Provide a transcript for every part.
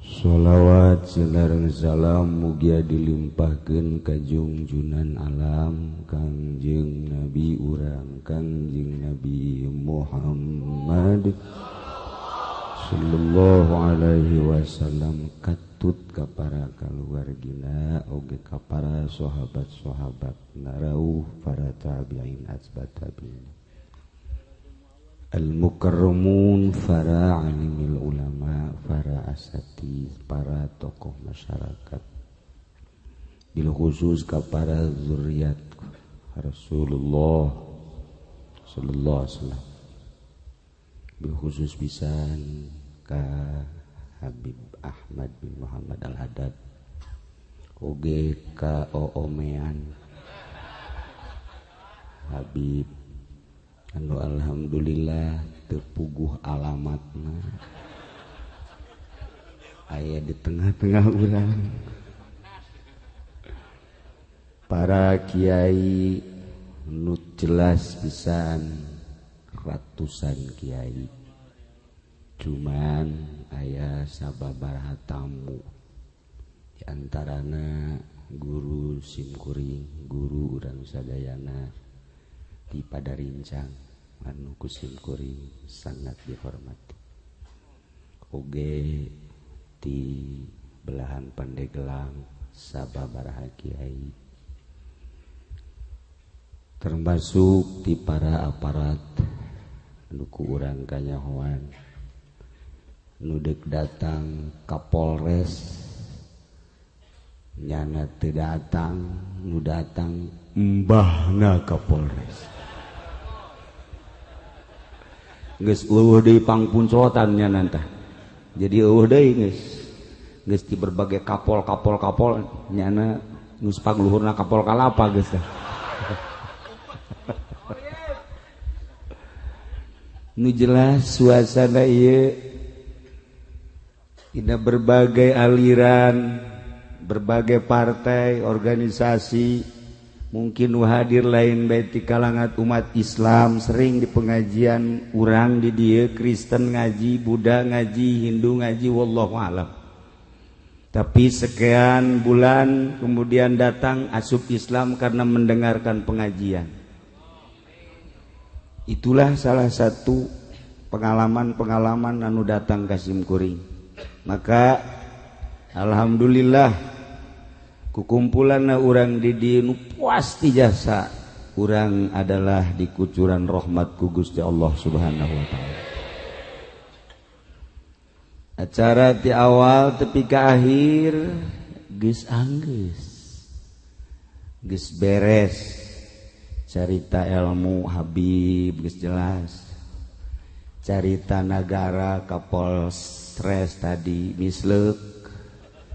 Sholawat sareng salam mugia dilimpahkeun ka jungjunan alam Kangjeng Nabi urang Kangjeng Nabi Muhammad sallallahu alaihi wasallam katut ka para kaluargina oge ka para sahabat-sahabat narauh para tabi'in atba tabi'in al-mukarramun, para alimil ulama, para asatiz, para tokoh masyarakat, bil khusus kepada zuriat Rasulullah sallallahu alaihi wasallam, bil khusus pisan ka Habib Ahmad bin Muhammad Al-Haddad, oge ka oomean Habib anu alhamdulillah terpuguh alamatna aya di tengah-tengah urang, para kiai nu jelas pisan ratusan kiai, cuman aya sababaraha tamu di antarana guru simkuring, guru urang sadayana di Padarincang anu ku simkuring sangat dihormati, oge di belahan Pandeglang sababaraha kiai, termasuk di para aparat anu ku urang kanyahoan nu deuk datang Kapolres nyana teu datang, nu datang mbahna Kapolres. Geus eueuh deui pangpuncotan nya tah. Jadi eueuh deui geus. Geus di berbagai kapol-kapol-kapol nyana geus pangluhurna kapol kalapa geus tah. Nu jelas suasana ieu dina berbagai aliran, berbagai partai, organisasi, mungkin hadir lain bae ti kalangan umat Islam, sering di pengajian urang di dieu Kristen ngaji, Buddha ngaji, Hindu ngaji, wallahu alam. Tapi sekian bulan kemudian datang asup Islam karena mendengarkan pengajian. Itulah salah satu pengalaman-pengalaman anu datang ka simkuring. Maka alhamdulillah kukumpulan urang di dieu nu pasti jasa urang adalah di kucuran rahmat ku Gusti Allah Subhanahu wa taala. Acara ti awal tepi ka akhir geus anggeus, geus beres. Carita ilmu Habib geus jelas, carita nagara Kapolres tadi misleuk,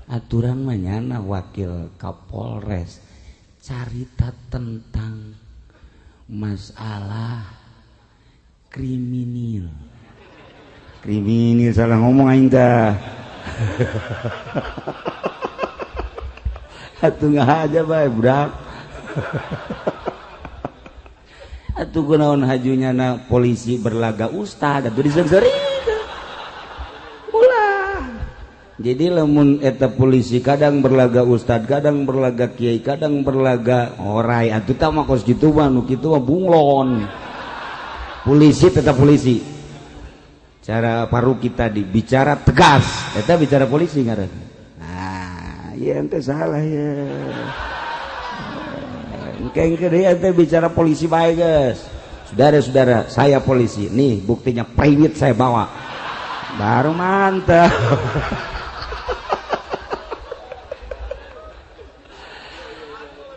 aturan manyana wakil Kapolres, carita tentang masalah kriminal. Kriminal salah ngomong aing tah. Atuh ngahaja bae budak. Atuh kunaon hajunya na polisi berlaga ustad atuh disengseri. Ulah. Jadi lamun eta polisi kadang berlaga ustad, kadang berlaga kiai, kadang berlaga orai, atuh tah mah kos kitu mah nu kitu mah bunglon. Polisi tetap polisi. Cara paru kita dibicara tegas, eta bicara polisi ngaran. Nah, ieu ente salah ya. Engke deui ente bicara polisi bae geus. Saudara-saudara, saya polisi. Nih buktinya private saya bawa. Baru mantap.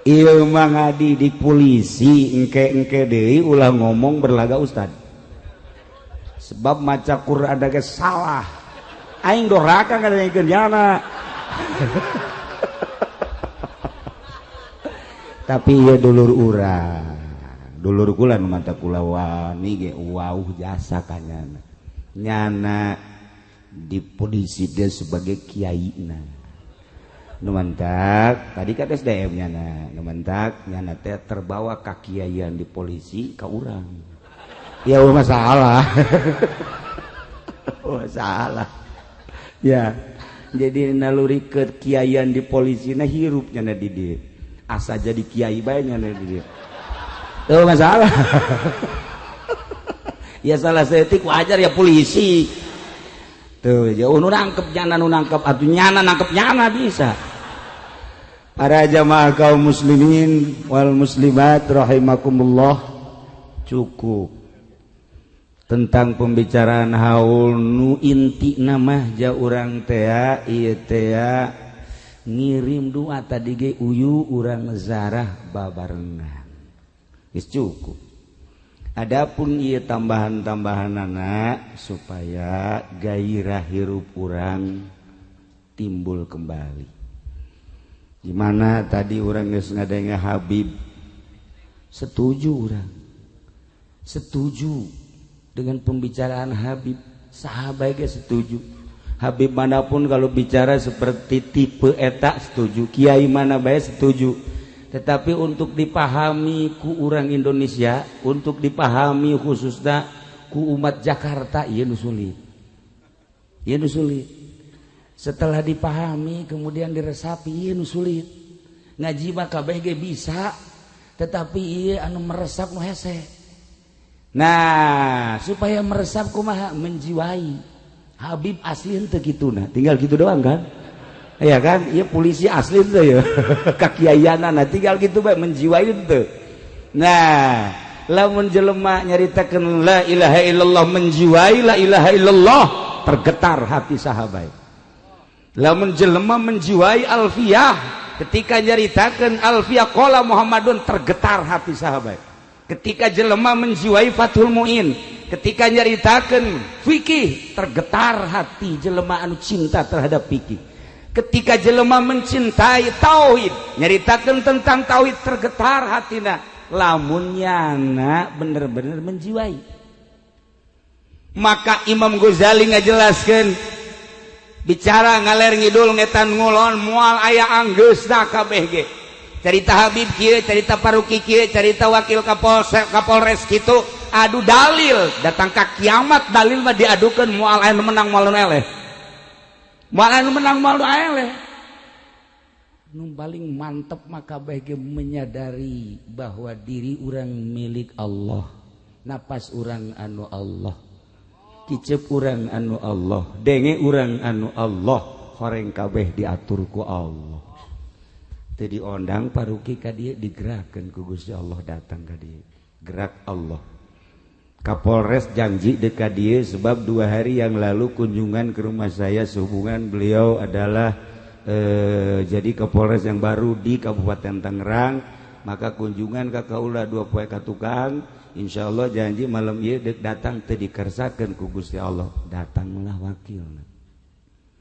Ieu mah ngadidik polisi engke-engke deui ulah ngomong berlaga ustad. Sebab maca Quran ge salah. Aing doraka ngadengekeun nyana. Tapi ieu dulur urang, dulur kula nu mata kula wani ge wauh jasa ka nyana. Nyana di polisi dia sebagai kiaina. Nu mantak tadi kan SDM nyana, nu mantak nyana teh terbawa ka kiaian di polisi ka urang. Ya masalah. Masalah. Ya. Jadi naluri kekiaian di polisi na hirup nyana di dieu. Asa jadi kiai bae nyana di dieu. Tuh masalah. Ya salah saeutik wajar ya polisi. Tuh ya nu nangkep nyana, nu nangkep atuh nyana nangkep nyana bisa. Para jamaah kaum muslimin wal muslimat rahimakumullah, cukup tentang pembicaraan haul. Nu inti nama ja urang tea ieu tea ngirim doa tadi ge uyu urang zarah babarengan geus cukup. Adapun ieu tambahan-tambahanana supaya gairah hirup urang timbul kembali. Gimana tadi urang geus ngadenge Habib, setuju, urang setuju dengan pembicaraan Habib, sahabat ge setuju. Habib manapun kalau bicara seperti tipe eta setuju, kiai mana bae setuju. Tetapi untuk dipahami ku orang Indonesia, untuk dipahami khususnya ku umat Jakarta, ieu nu sulit. Ieu nu sulit. Setelah dipahami kemudian diresapi, ieu nu sulit. Ngaji mah kabeh ge bisa, tetapi ieu anu meresap nu hese. Nah, supaya meresap kumaha menjiwai. Habib asli henteu kituna, tinggal gitu doang kan? Iya kan? Iya polisi asli henteu ya. Kakiaianana nah, tinggal gitu bae menjiwai henteu. Nah, lamun jelema nyaritakeun la ilaha illallah, menjiwai la ilaha illallah, tergetar hati sahabat. Lamun jelema menjiwai alfiyah, ketika nyaritakeun alfiyah qala Muhammadun, tergetar hati sahabat. Ketika jelema menjiwai Fathul Muin, ketika nyaritakeun fikih, tergetar hati jelema anu cinta terhadap fikih. Ketika jelema mencintai tauhid, nyaritakeun tentang tauhid, tergetar hatina. Lamun nyana bener-bener menjiwai. Maka Imam Ghazali ngajelaskeun, bicara ngaler ngidul ngetan ngulon moal aya anggeusna kabeh ge. Cerita Habib kieu, cerita Paruki kieu, cerita wakil Kapolsek Kapolres kitu, adu dalil datang ka kiamat, dalil mah diadukeun moal aya nu menang moal nu eleh. Moal aya nu menang moal nu eleh. Nu paling mantep mah kabeh ge menyadari bahwa diri urang milik Allah, napas urang anu Allah, kicep urang anu Allah, denge urang anu Allah, horeng kabeh diatur ku Allah. Teu diondang Paruki ka dieu, digerakkeun ku Gusti Allah datang ka dieu. Gerak Allah. Kapolres janji deuk ka dieu sebab 2 hari yang lalu kunjungan ke rumah saya sehubungan beliau adalah jadi Kapolres yang baru di Kabupaten Tangerang, maka kunjungan ka kaula 2 poe ka tukang. Insya Allah janji malam ieu dek datang. Teu dikersakeun ku Gusti Allah, datanglah wakil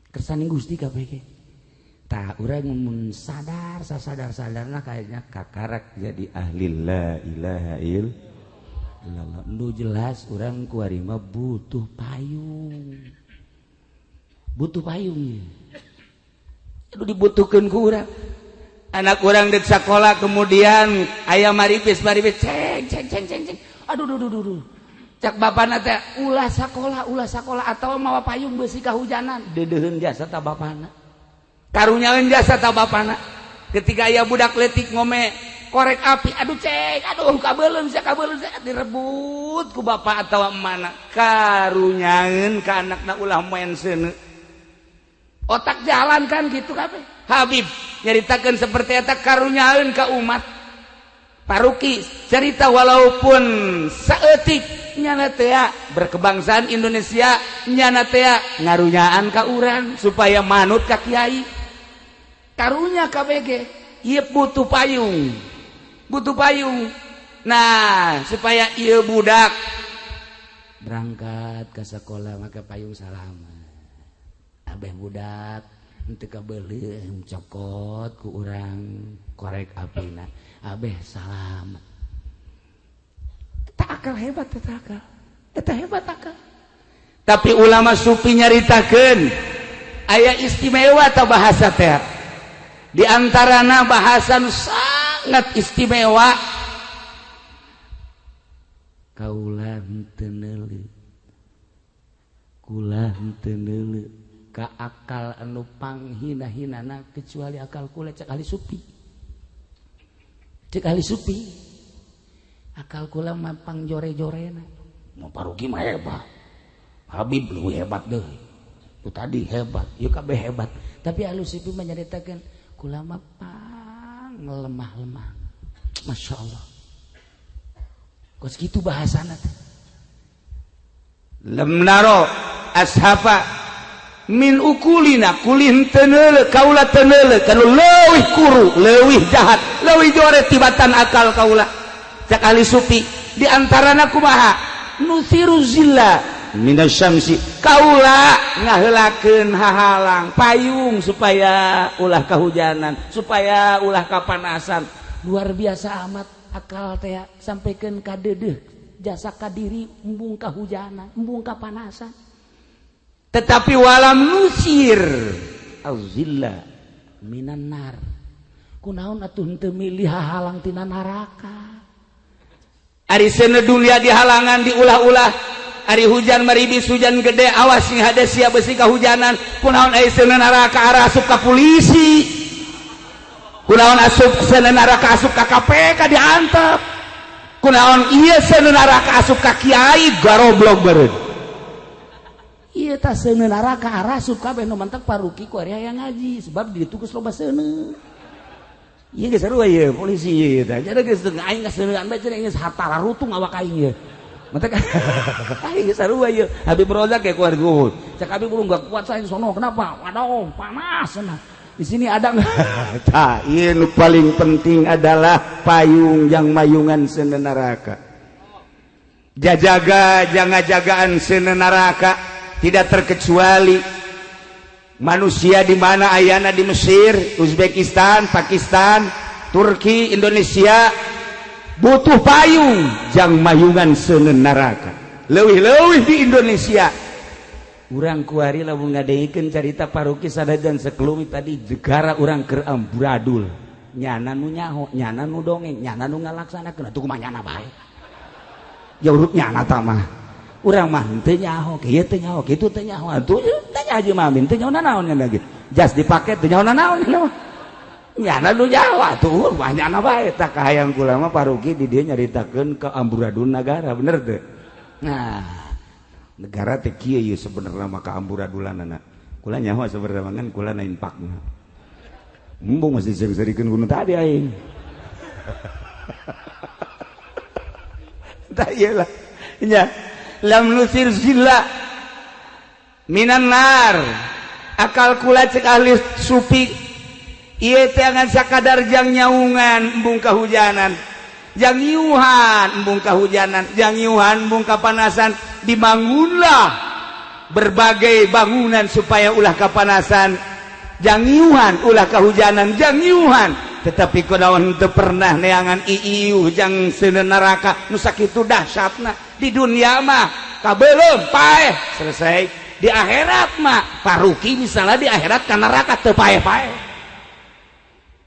kersane Gusti KPK. Tah, urang mun sadar sasadar sadarna kayaknya kakarak jadi ahli la ilaha illallah. Nu jelas urang kuari mah butuh payung, butuh payung itu dibutuhkan ku urang. Anak urang di sekolah kemudian aya maripis maripis, ceng ceng ceng ceng ceng, aduh duh duh duh duh. Cak bapana teh ulah sekolah, ulah sekolah atau mawa payung besi kahujanan. Deudeuheun jasa ta bapana, karunyaeun jasa ta bapana. Ketika aya budak letik ngome korek api, aduh cek, aduh kabeuleum sia, kabeuleum sia, direbut ku bapak atau emana, karunyaeun ka anakna ulah main seuneu. Otak jalan kan gitu kabeh. Habib nyaritakeun seperti eta karunyaeun ka umat. Paruki cerita walaupun saeutik nyana teh berkebangsaan Indonesia, nyana teh ngarunyaan ka urang supaya manut ka kiai. Karunya KBG ieu butuh payung, butuh payung. Nah, supaya ieu budak berangkat ke sekolah maka payung salamat abeh budak henteu kabeuleum cokot ku urang korek apina, abeh salamat. Tak akal hebat, eta akal, eta hebat akal. Tapi ulama sufi nyaritakeun aya istimewa atau bahasa teh, di antarana bahasa nu sangat istimewa: kaula henteu neuleu, kula henteu neuleu. ka akal anu panghina-hinana kecuali akal kula cek ahli supi. Cek ahli supi. Akal kula mah pangjore-jorena. Mau parugi mah hebat. Habib leuwih hebat deui. Itu tadi hebat, ieu kabeh hebat. Tapi ahli supi mah nyaritakeun kula mah pang lemah-lemah. Masya Allah. Kos kitu bahasana teh. Lam naro ashafa min ukulina kulin teneule kaula teneule kanu leuwih kuru leuwih jahat leuwih jore tibatan akal kaula. Cak ahli supi di antarana kumaha nusiru zilla minasyamsi kaula ngaheulakeun hahalang payung supaya ulah kahujanan supaya ulah kapanasan. Luar biasa amat akal teh sampaikan ka deudeuh jasa kadiri embung kahujanan embung kapanasan. Tetapi walam nusir azilla minan nar kunaon atuh henteu milih hahalang tina neraka. Ari seuneu dunia dihalangan diulah-ulah ari hujan maribis hujan gede awas sing hade sia besi kahujanan kunaon ari seuneu neraka arasup ka polisi kunaon asup seuneu neraka asup ka KPK diantep kunaon ieu seuneu neraka asup ka kiai garoblog beureun. Ieu tah seuneu neraka arasup kabeh nu mantek paruki ku ari hayang ngaji sebab di ditu geus loba seuneu. Ieu geus sarua ieu polisi ieu tah. Jadi geus aing kaseuneuan bae cenah geus harta rutung awak aing ieu. Mantek aing geus sarua ieu. Habib Rozak ge keluar guhut. Cek Habib belum gak kuat saya sono kenapa? Waduh panas cenah. Di sini ada enggak? Tah, ieu nu paling penting adalah payung yang mayungan seuneu neraka. Jajaga jangan jagaan seuneu neraka tidak terkecuali manusia di mana ayana di Mesir, Uzbekistan, Pakistan, Turki, Indonesia butuh payung jang mayungan seuneu neraka. Leuwih-leuwih di Indonesia. Urang kuari lamun ngadengikeun carita paruki sadajan sekelumi tadi negara urang keur amburadul. Nyana nu nyaho, nyana nu dongeng, nyana nu ngalaksanakeun atuh kumaha nyana bae. Ya urut nyana tah mah. Urang mah henteu nyaho, kieu teu nyaho, kitu teu nyaho, atuh tanya Haji Mamin teu nyaho nanaon nya lagi. Jas dipake teu nyaho nanaon nya mah. Nyana nu nyaho atuh mah nyana bae tah kahayang kula mah paruki di dieu nyaritakeun ke amburadul nagara bener teu? Nah, negara teh kieu ieu sebenarnya mah kaamburadulanana. Kula nyaho sebenarnya mah ngan kula na impakna. Embung masih sering-serikeun ku nu tadi aing. Tah ieu lah. Nya lam nusir zilla minan nar akal kula cek ahli supi ieu teh ngan sakadar jang nyaungan embung kahujanan jang ngiuhan embung kahujanan jang ngiuhan embung kapanasan dibangunlah berbagai bangunan supaya ulah kapanasan jang ngiuhan ulah kahujanan jang ngiuhan tetapi kunaon teu pernah neangan iiuh jang seuneu neraka nu sakitu dahsyatna. Di dunia mah kabelum paeh selesai, di akhirat mah paruki misalnya di akhirat ka neraka teu paeh-paeh,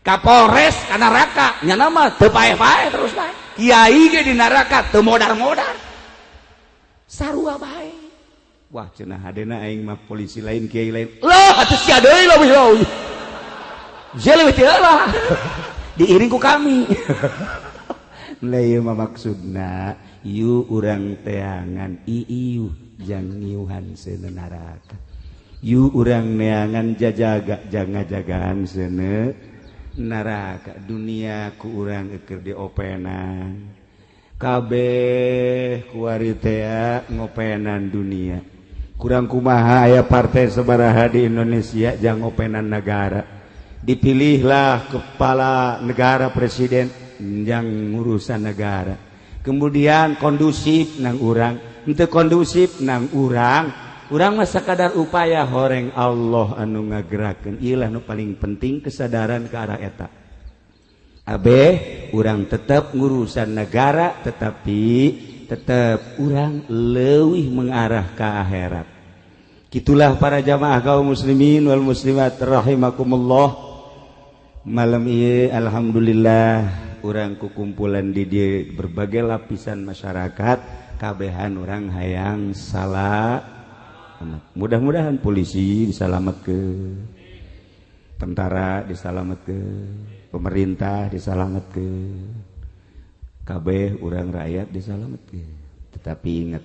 Kapolres ka neraka nyana mah teu paeh-paeh terus bae, kiai ge di neraka teu modar-modar sarua bae. Wah cenah hadena aing mah polisi lain kiai lain lah atuh sia deui leuwih leuwih sia leuwih teu lah diiring ku kami. Lah ieu mah maksudna yu urang teangan iiuh jang ngiuhan seuneu neraka yu urang neangan jajaga jang ngajagaan seuneu neraka. Dunia ku urang keur diopenan kabeh kuari tea ngopenan dunia kurang kumaha aya partai sabaraha di Indonesia jang ngopenan negara dipilihlah kepala negara presiden jang ngurusan negara. Kemudian kondusif nang urang, henteu kondusif nang urang, urang mah sakadar upaya horeng Allah anu ngagerakeun. Ieu lah nu paling penting kesadaran ke arah eta. Abeh urang tetap ngurusan negara tetapi tetap urang leuwih mengarah ke akhirat. Gitulah para jamaah kaum muslimin wal muslimat rahimakumullah. Malam ieu alhamdulillah urang kukumpulan di dieu berbagai lapisan masyarakat kabehan urang hayang salah Doa mudah-mudahan polisi disalametkeun, tentara disalametkeun, pemerintah disalametkeun, kabeh urang rakyat disalametkeun. Tetapi ingat,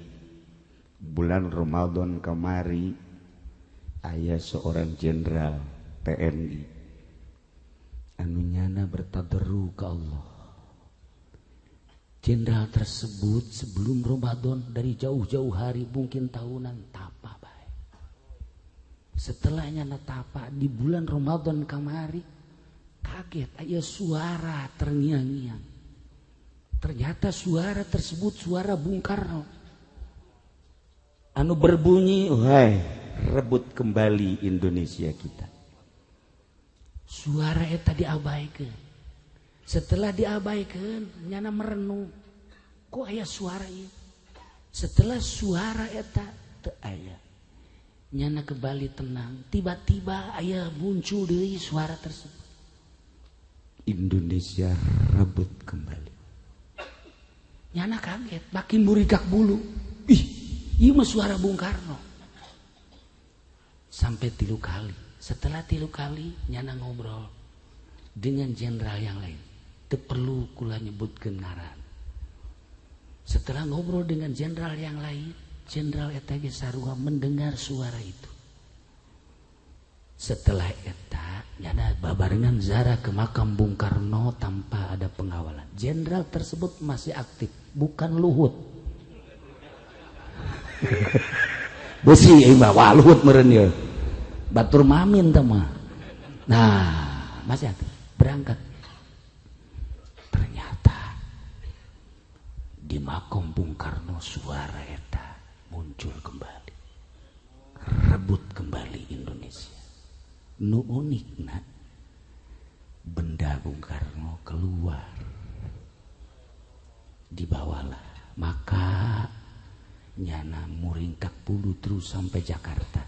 bulan Ramadan kamari aya seorang jenderal TNI anu nyana bertadarru ke Allah. Jenderal tersebut sebelum Ramadan dari jauh-jauh hari mungkin tahunan tapa baik. Setelahnya tapa di bulan Ramadan kamari, kaget aya suara terngiang-ngiang. Ternyata suara tersebut suara Bung Karno anu berbunyi, "Wahai, rebut kembali Indonesia kita." Suara eta diabaikan. Setelah diabaikan, nyana merenung, kok aya suara ieu? Setelah suara eta teu aya, nyana kembali tenang. Tiba-tiba aya muncul deui suara tersebut, Indonesia rebut kembali. Nyana kaget, makin burikak bulu. Ih, ieu mah suara Bung Karno. Sampai 3 kali. Setelah 3 kali nyana ngobrol dengan jenderal yang lain. Teu perlu kula nyebutkeun ngaran. Setelah ngobrol dengan jenderal yang lain, jenderal eta ge sarua mendengar suara itu. Setelah eta nyana babarengan zara ke makam Bung Karno tanpa ada pengawalan. Jenderal tersebut masih aktif, bukan Luhut. Besi ieu mah, wah Luhut meureun ieu. Batur mamin teh mah. Nah, masih aktif, berangkat. Ternyata di makam Bung Karno suara eta muncul kembali. Rebut kembali Indonesia. Nu unikna, benda Bung Karno keluar, dibawalah, maka nyana muringkak bulu terus sampai Jakarta.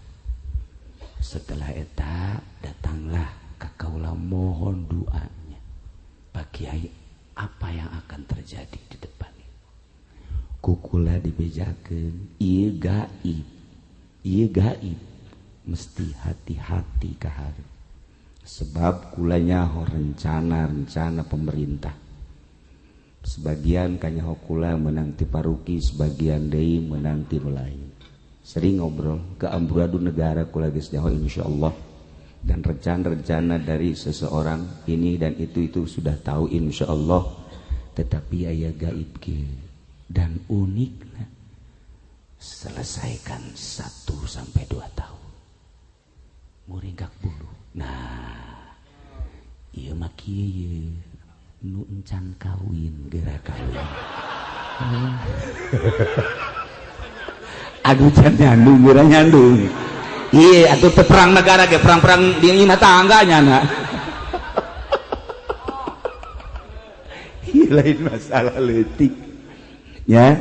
Setelah eta datanglah ka kaula mohon doanya, Pak Kiai, apa yang akan terjadi di depan ini? Kukula dibejakeun, ieu gaib, ieu gaib, mesti hati-hati ka hareup. Sebab kulanya rencana-rencana pemerintah. Sebagian kanyaho kula menang ti paruki, sebagian deui menang ti nu lain. Sering ngobrol ke amburadul negara kula geus nyaho insyaallah. Dan rencana-rencana dari seseorang ini dan itu sudah tahu insyaallah. Tetapi aya gaib ge. Dan unikna, selesaikan 1 sampai 2 tahun. Muringkak bulu. Nah, ieu mah kieu nu encan kawin geura kawin. Aduh can nyandung geura nyandung. Iya, atuh teu perang negara ge perang-perang di imah tangga nyana. Ieu lain masalah leutik. Ya,